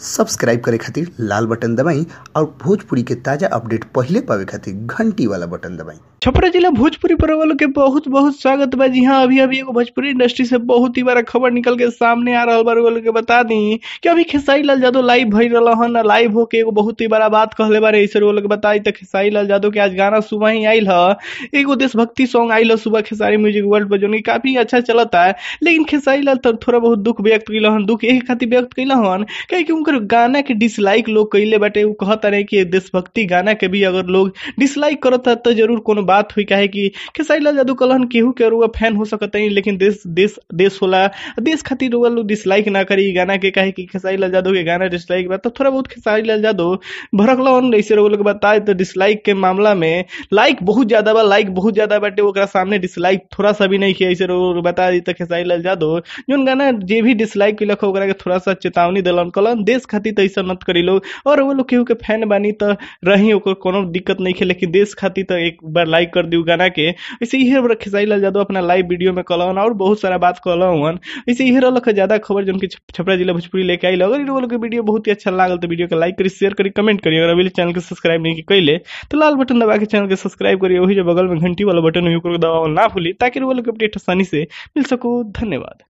Subscribe करे खातिर लाल button दबाई और भोजपुरी के ताजा अपडेट पहिले पावे खातिर घंटी वाला बटन दबाई। छपरा जिला भोजपुरी पर के बहुत बहुत स्वागत बा। जी हां, अभी अभी एगो भोजपुरी इंडस्ट्री से बहुत ही बड़ा खबर निकल के सामने आ रहल बा। लोग के बता दी कि अभी खेसारी लाल यादव लाइव भइल रहल हन, लाइव होके एगो बहुत ही बड़ा बात कहले बारे। ऐसे लोग के बताई त खेसारी लाल यादव के आज गाना सुबह ही आइल ह, एगो देशभक्ति सॉन्ग आइल ह सुबह खेसारी म्यूजिक वर्ल्ड पर, जोन काफी अच्छा चलता है। लेकिन खेसारी लाल तब थोड़ा बहुत दुख व्यक्त कैल हन। दुख एही खातिर व्यक्त कैल हन काहे कि उनकर गाना के डिसलाइक लोग कैले बाटे। उ कहता रहे कि देशभक्ति गाना के भी अगर लोग डिसलाइक करता त जरूर कोनो बात हुई। काहे कि खेसारी लाल यादव कहलन केहू के रुआ फैन हो सकत है, लेकिन देश देश देश होला, देश खातिर रुआ लोग डिसलाइक ना करी गाना के। काहे कि खेसारी लाल यादव के गाना डिसलाइक बा तो थोड़ा बहुत खेसारी लाल यादव भड़कलन। ऐसे रुआ लोग बताए तो डिसलाइक के मामला में लाइक बहुत ज्यादा बा, लाइक बहुत ज्यादा बाटे, ओकरा सामने डिसलाइक थोड़ा सा भी नहीं किया। ऐसे रुआ बता दी तो खेसारी लाल यादव जोन गाना जे भी डिसलाइक कैलक ओकरा के थोड़ा सा चेतावनी दिलन, कहलन देश खातिर त ऐसा मत करी लोग। और वो लोग केहू के फैन बानी त रही, ओकर कोनो दिक्कत नहीं है, लेकिन देश खातिर त एक बार लाइक कर दियो गाना के। ऐसे इहे खेसारी लाल यादव अपना लाइव वीडियो में कहलन और बहुत सारा बात कहलन। ऐसे इहे रहल ज्यादा खबर जोन की छपरा जिला भोजपुरी लेके आइल। अगर इ के वीडियो बहुत ही अच्छा लागल तो वीडियो के लाइक करी, शेयर करी, कमेंट करी। अगर अभी चैनल के सब्सक्राइब नहीं कैले तो लाल बटन दबा के चैनल के सब्सक्राइब करी, वही जो बगल में घंटी वाला बटन है ओकरो दबावल ना भूली, ताकि वो लोग अपडेट आसानी से मिल सको। धन्यवाद।